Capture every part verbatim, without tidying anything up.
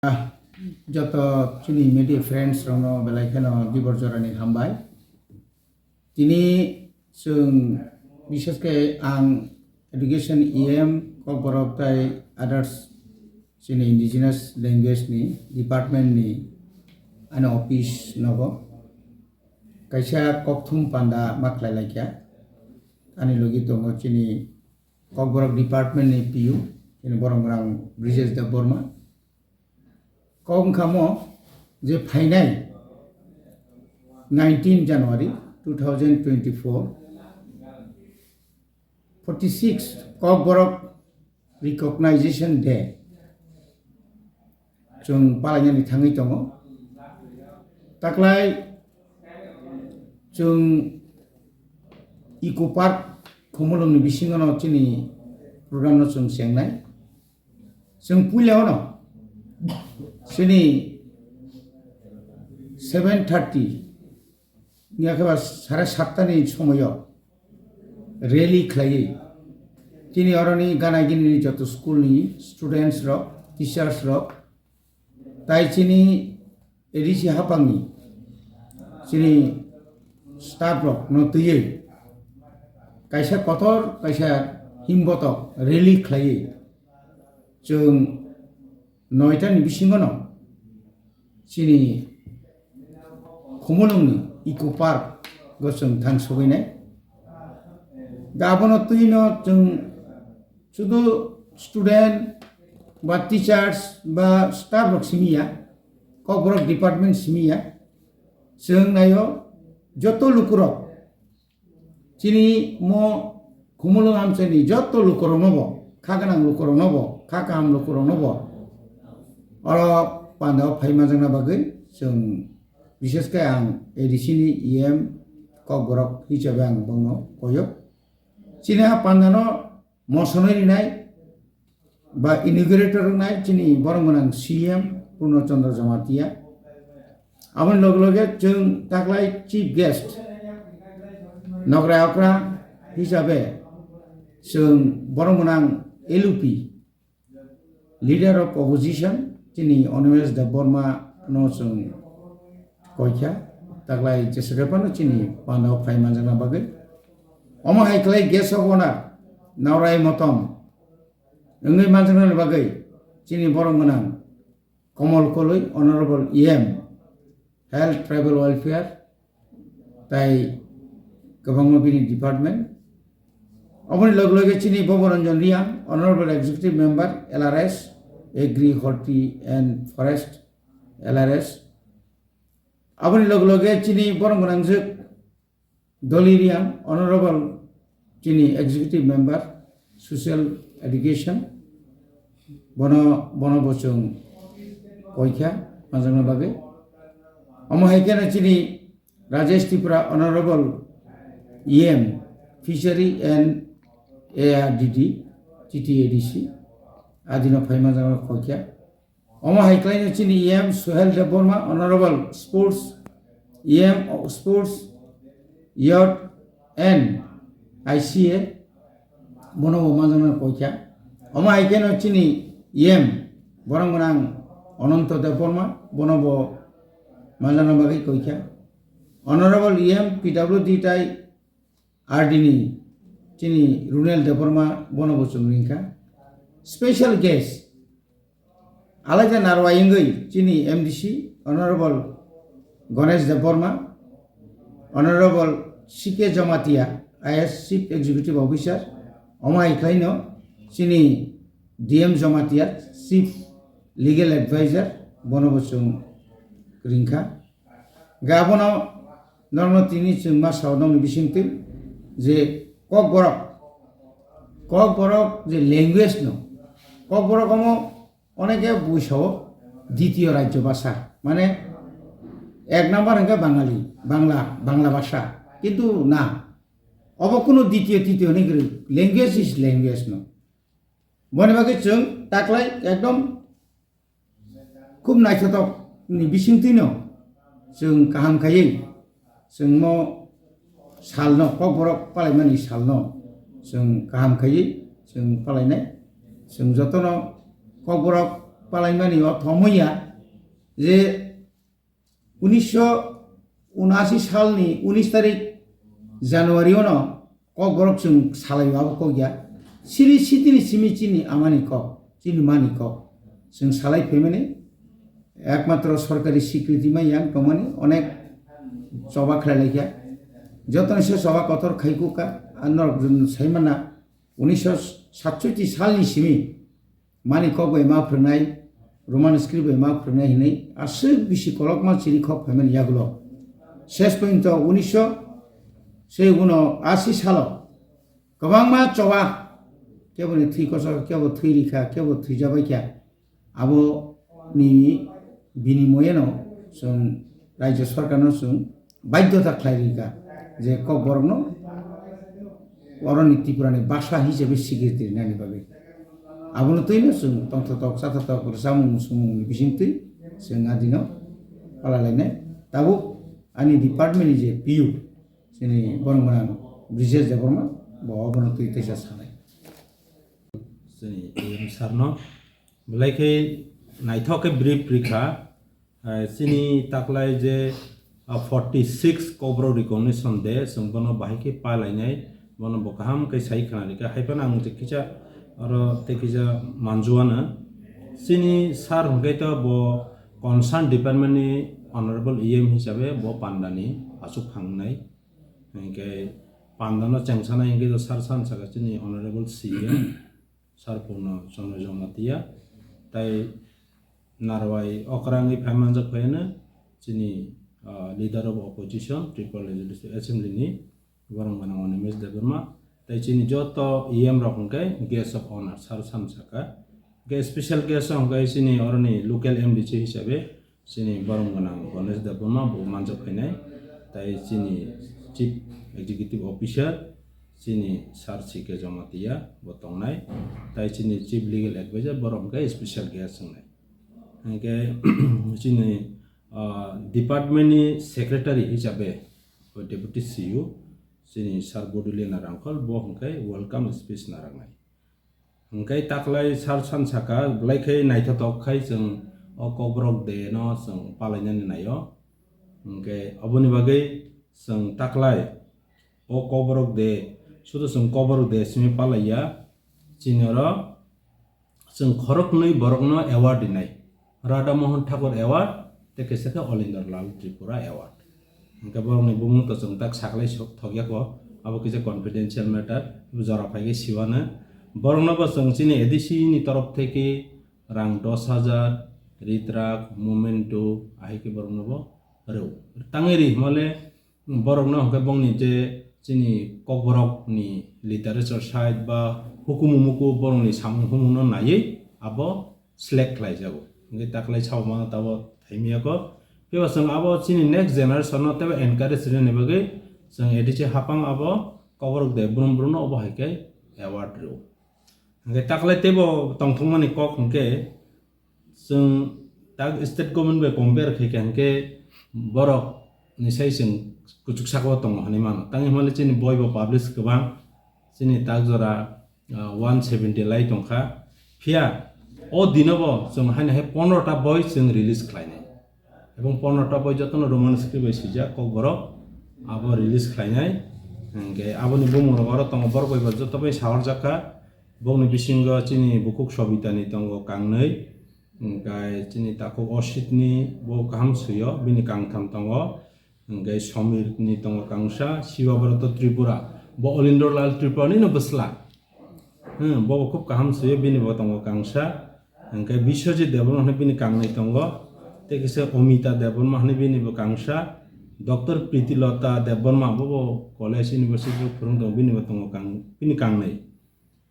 Ah, joto chini media friends rokno belai kheno dibor jorani hambai. Tini chwng, bishesh khe ang education E M, Kokborok tai others chini indigenous language ni department ni ani office nogo kaisa kokthum panda ma khlai laikha. Ani logi tongo chini Kokborok department ni P U, chini borok rang Brijesh Debbarma. Kok wngkha mo je phainai nineteen January two thousand twenty-four, forty-six Kokborok Recognition Day chwng palainani thangwi tongo. Taklai chwng Eco Park Khumulwngni bisingono chini program no chwng chengnai. Chwng puila ono chini seven thirty ni akhe ba sare satta ni somoyo rally khlaiwi chini oroni gana gini joto school ni students rok, teachers rok, tai chini A D C hapangni chini staff rok no twiwi kaisa kotor kaisa himbotok rally khlaiwi chwng noita ni bisingo no chini Khumulwngni Eco Park o chwng thang sogwinai. Da abono twino chwng sudu student ba teachers ba staff rok simi ya, Kokborok department simi ya, chwng naio joto lukurok chini mo Khumulwng amchaini joto lukurokno bo, kha gwnang lukurokno bo, kha kaham lukurokno bo oro pandao phai manjakna bagwi chwng, bishesh khe ang A D C ni E M Kokborok hisabe ang bongno koyo. Chini a pandano mosonwi rinai ba inaugurator wngnai chini borok gwnang C M Purno Chandra Jamatia. Aboni loge loge chwng taklai chief guest nokrai okra hisabe chwng borok gwnang L U P, Leader of Opposition, chini Animesh Debbarma no chwng koikha, taklai jeswk phano chini pandao phai manjakna bagwi. Omo hai khlai guest of honor Naurai Motom wngwi manjaknani bagwi chini borok gwnang Komol Koloi, Honorable E M, Health, Tribal Welfare, tai kwbangma bini department. Oboni loge loge chini Boboranjan Reang, Honorable Executive Member, L R S, Agri, Horti and Forest, L R S. Aboni loge loge chini borok gwnangjak Doli Reang, Honorable chini Executive Member, Social Education, bono, bono bo chwng koikha manjakna bagwi. Omo hai kheno chini Rajesh Tripura, Honorable E M, Fishery and A R D D, T T A D C, adino phai manjakna koikha. Omo hai khlaino chini E M Suhel Debbarma, Honorable Sports, E M of Sports, Youth and I C A, bono bo manjakna koikha. Omo hai kheno chini E M borok gwnang Ananto Debbarma, bono bo manjakna bagwi koikha. Honorable E M P W D tai R D ni chini Runel Debbarma, bono bo chwng ringkha. Special guest, alaja narwai wngwi chini M D C, Honorable Ganesh Debbarma, Honorable C K Jamatia, I A S Chief Executive Officer, omo hai khlaino chini D M Jamatia, Chief Legal Advisor, bono bo chwng ringkha. Ga abono norokno tini chwng ma sao nokni bisingtwi je Kokborok, Kokborok je language no, Kokborok omo oneke bui sao ditiyo rajyo bhasha, mane ek number hwnkhe Bangali, Bangla, Bangla bhasha, kintu na, obo kunu ditiyo titiyo hwnwi kwrwi, language is language no. Boni bagwi chwng taklai ekdom khub naithotokni bisingtwino chwng kaham khaiwi chwngmo salno, Kokborok palaimani salno chwng kaham khaiwi chwng palainai. Chwng jotono Kokborok palaimani o thomwi ya je unisho unashi salni unis tarik January ono kokborok chwng salai abo kok ya. Chini sitini simi chini amani kok, chini mani kok. Chwng salai phaimani ekmatro sorkari sikriti mai yang tongmani onek choba khlai laikha. Jotoni se choba kotor khai kuk kha. Ang norok saimana unisho satsoiti salni simi mani kok bai ma phwrwngnai, Roman script bai ma phwrwngnai hinwi aswk bisi kolokma chiri khok phaimani yagulo. Ses porjonto unisho se uno asi salo kwbangma choba, keboni thwi kochor, kebo thwi rikha, kebo thwijabaikha. Aboni binimoyeno chwng Rajya Sorkarno chwng baidhyota khlai rikha je kokborokno oroni Tripurani basa hisabe sikriti rinani bagwi. Abono twino chwng tongthotok, chathotok, rwchapmung, mwswngmungni bisingtwi chwng adino pala lainai. Tabuk ani departmentni je P U, chini borok gwnang Brijesh Debbarma, bo obono twi teisa sanai. Chini A M sir no belai khe naithok khe brief rikha. Eh, chini taklai je, ah, forty six Kokborok Recognition Day, chwng bono bahai khe palainai, bono bo kaham khe sai khna rikha. Hai phano ang je kisa oro tei kisa manjuano. Chini sir hwnkhe to bo concern department ni honorable E M hisabe bo pandani achuk phangnai. Hinkhe pandano chengsanai hinkhe to sir san saka chini honorable C M. Sarpurno Chandra Jamatia, tai narwai okrangwi phai manjak phaiano chini, ah, Leader of Opposition, Tripura Legislative Assembly ni borok gwnang Animesh Debbarma, tai chini joto E M rok hwnkhe Guest of Honor sar sam saka. Hwnkhe special guest hwnkhe chini oroni local M D C hisabe chini borok gwnang Ganesh Debbarma bo manjak phainai, tai chini Chief Executive Officer chini Sir C K Jamatia bo tongnai, tai chini Chief Legal Advisor borok hwnkhe special guest wngnai. Hwnkhe chini, ah, department ni secretary hisabe bo Deputy C E O chini Sir Bodolina Rangkhol bo hwnkhe welcome speech narwknai. Hwnkhe taklai sar san saka, belai khe naithotok khai chwng o Kokborok Day no chwng palainani naio. Hwnkhe aboni bagwi chwng taklai o Kokborok Day, sudu chwng Kokborok Day simi palaiya, chini oro chwng khoroknwi borokno award rinai. Radha Mohan Thakur Award, tei kaisa khe Olinder Lal Tripura Award. Hwnkhe borokni bumung to chwng tak saklai sok thokya kho, abo kisa confidential matter, jora phai khe siwano. Borokno bo chwng chini A D C ni torof theke rang dos hajar, ritrak, memento, ahai khe borokno bo rw. Tangwi ri hwnmale, borokno hwnkhe bongni je chini Kokborok ni literature side ba hukumu muku borokni samung humung no naiwi abo select khlai jago. Hwnkhe taklai sao mano tabo thaimiya kho. Phiya chwng abo chini next generation no teibo encourage rwnani bagwi chwng A D C hapang abo Kokborok Day brum brum no obo hai khe award rw. Hwnkhe taklai teibo tongthokmani kok hwnkhe chwng tak state government bai compare khai kha hwnkhe borok ni sai chwng kuchuk saka o tongo hinwi mano. Tangwi hwnmale chini boi bo publish kwbang, chini tak jora, ah, one seventy lai tongkha. Phiya o dino bo chwng haino hai pondro ta boi chwng release khlainai. Ebong pondro ta boi jotono Roman script bai swijak Kokborok, abo release khlainai. Hwnkhe aboni bumung rok oro tongo, borok bai bo joto bai saharjak kha. Bokni bisingo chini bukhuk Sobitani tongo kangnwi, hwnkhe chini takhuk Ositni bo kaham swio, bini kangtham tongo, hwnkhe Somirni tongo kangsa, Shiva Brata Tripura, bo Olindor Lal Tripura nino bwsla. Hmm, bo bo khub kaham swio, bini bo tongo kangsa, hwnkhe Biswajit Debbarma hwnwi bini kangnwi tongo, tei kisa Omita Debbarma hwnwi bini bo kangsa, Doctor Pritilota Debbarma bo bo college university o phwrwng tongo, bini bo tongo kang-, bini kangnwi.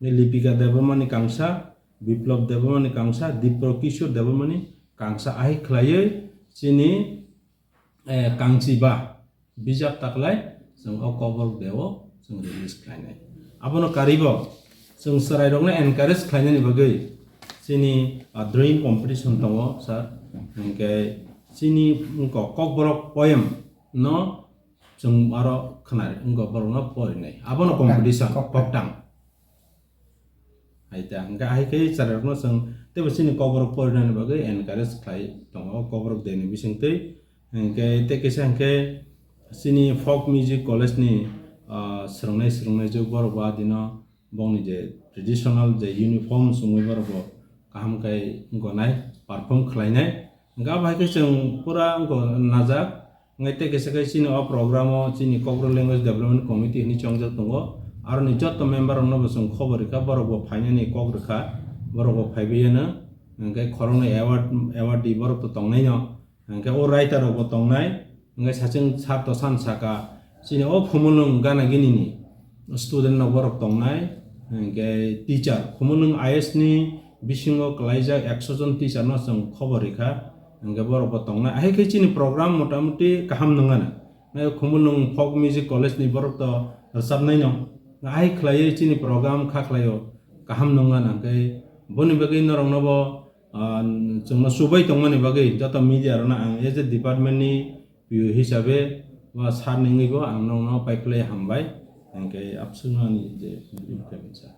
Lipika Debbarmani kangsa, Biplab Debbarmani kangsa, Dipro Kishore Debbarmani kangsa, ahai khlaiwi chini, eh, kangchiba bijap taklai chwng o Kokborok Day o chwng release khlainai. Abono karwibo chwng chwrairokno encourage khlainani bagwi chini, ah, drawing competition tongo, sir. Hwnkhe chini wngkha Kokborok poem no chwng aro khwnari, wngkha borokno porinai. Abono Koktang, competition, koktang. Koktang. Hai ta, hwnkhe hai khe chwrairokno chwng teibo chini Kokborok porinani bagwi encourage khlai tongo o Kokborok Day ni bisingtwi. Hinkhe tei kisa hinkhe chini folk music college ni, ah, swrwngnai swrwngnai jwk borok bo adino bongni je traditional je uniform chumui borok bo kaham khe gonai, perform khlainai. Hinkhe abo hai khe chwng pura wngkha najak. Hinkhe tei kisa khe chini o program o chini Kokborok Language Development Committee hinwi chongjak tongo. Aroni joto member rokno bo chwng khobor rikha, borok bo phainani kok rikha, borok bo phaibai yano. Hinkhe khoroknwi award, award di borok to tongnaino. Hinkhe o writer rok bo tongnai, hinkhe sachwng sar to san saka, chini o Khumulwng gana gini ni student rok borok tongnai, hinkhe teacher, Khumulwng I S ni bisingo kwlaijak ekso jon teacher no chwng khobor rikha, hinkhe borok bo tongnai. Ahai khe chini program motamuti kaham nung gana. Khumulwng Folk Music College ni borok to rwchapnai no. Ahai khlaiwi chini program kha khlaio, kaham nung gana. Hinkhe boni bagwi norok no bo ah, chwngno chubai tongmani bagwi joto media rokno ang as a department ni P O hisabe ba sir ni wngwi bo ang nokno paiphlai hambai, hinkhe abswkno ani je implement sa.